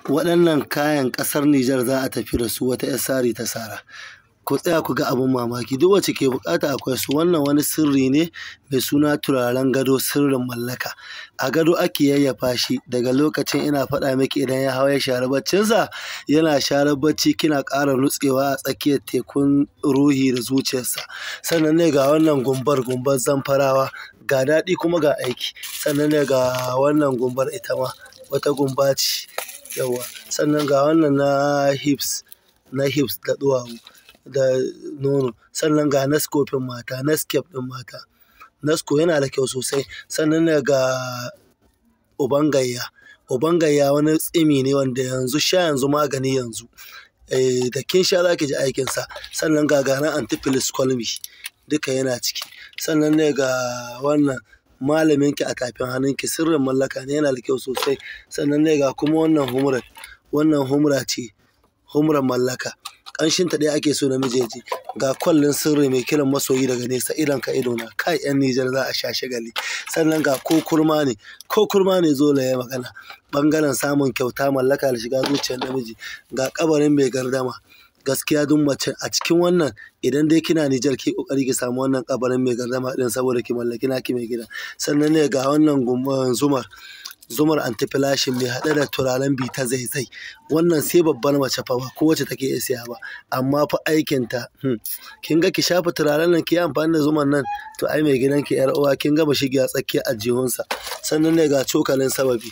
Waɗannan kayan ƙasar Nijar za a tafi da su wata 'yar sari ta sara. Ku tsaya ku ga abin mamaki, duk wacce ke buƙata akwai su. Wannan wani sirri ne mai suna turaren gado, sirrin mallaka. A gado ake yayyafa shi. Daga lokacin ina faɗa miki, idan ya hau ya share baccinsa, yana share bacci kina ƙara nutsewa a tsakiyar tekun ruhi da zuciyarsa. Sannan ne ga wannan gumbar, gumbar Zamfarawa, ga daɗi kuma ga aiki. Sannan ne ga wannan gumbar, ita ma wata gumba ce, yauwa. Sannan ga wannan na hips, na hips da ɗuwawu da nono. Sannan ga Nescafe mata, Nescafe ɗin mata. Nesco yana da kyau sosai. Sannan ne ga uban gayya. Uban gayya wani tsimi ne wanda yanzu sha yanzu magani yanzu. Eh, da kin sha za ki ji aikinsa. Sannan ga garin antifilis kwalmi, duka yana ciki. Sannan ne ga wannan malaminki a tafin hannunki, sirrin mallaka ne, yana da kyau sosai. Sannan ne ga kuma wannan humrar, wannan humra ce, humrar mallaka. Ƙanshinta ɗaya ake so namiji ya ji. Ga kwallin sirri mai kiran masoyi daga nesa, idon ka idona. Kai, 'yan Nijar za a sha shagali. Sannan ga ko kurma ne, ko kurma ne zo ya magana. Ɓangaren samun kyauta, mallaka da shiga zuciyar namiji. Ga ƙabarin mai gardama. Gaskiya duk mace a cikin wannan, idan dai kina Nijar, ki ƙoƙari ki samu wannan ƙabarin mai gardama ɗin saboda ki mallaki naki mai gida. Sannan ne ga wannan zumar. Zumar antifilashin mai haɗe da turaren bi ta zaizai. Wannan sai babbar mace fa, ba kowacce take iya siya ba. Amma fa aikinta, kin ga ki shafa turaren nan, ki yi amfani da zuman nan, to ai mai gidanki, 'yar uwa, kin gama shigewa tsakiyar aljihunsa. Sannan ne ga cokalin sababi.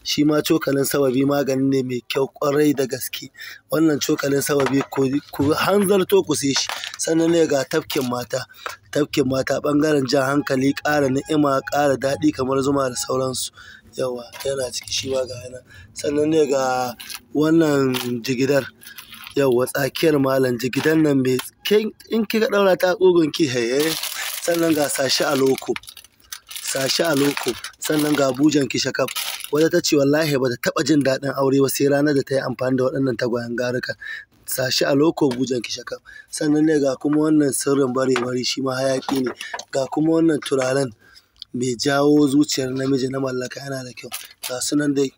Shi ma cokalin sababi magani ne mai kyau ƙwarai da gaske. Wannan cokalin sababi ku hanzarto ku siye shi. Sannan ne ga tafkin mata. Tafkin mata ɓangaren jan hankali, ƙara ni'ima, ƙara daɗi kamar zuma da sauransu. Yauwa, yana ciki shi ma, ga yana. Sannan ne ga wannan jigidar. Yauwa, tsakiyar malam jigidan nan mai in kika ɗaura ta a ƙugunki, heye. Sannan ga sashi a loko. Sashi a loko. Sannan ga bujan ki shakaf. Wata ta ce wallahi ba ta taɓa jin daɗin aure ba sai ranar da ta yi amfani da waɗannan tagwayen garukan. Sashi a loko, bujan ki shakaf. Sannan ne ga kuma wannan sirrin bare-bari, shi ma hayaƙi ne. Ga kuma wannan turaren mai jawo zuciyar namiji na mallaka, yana da kyau. Ga su nan dai.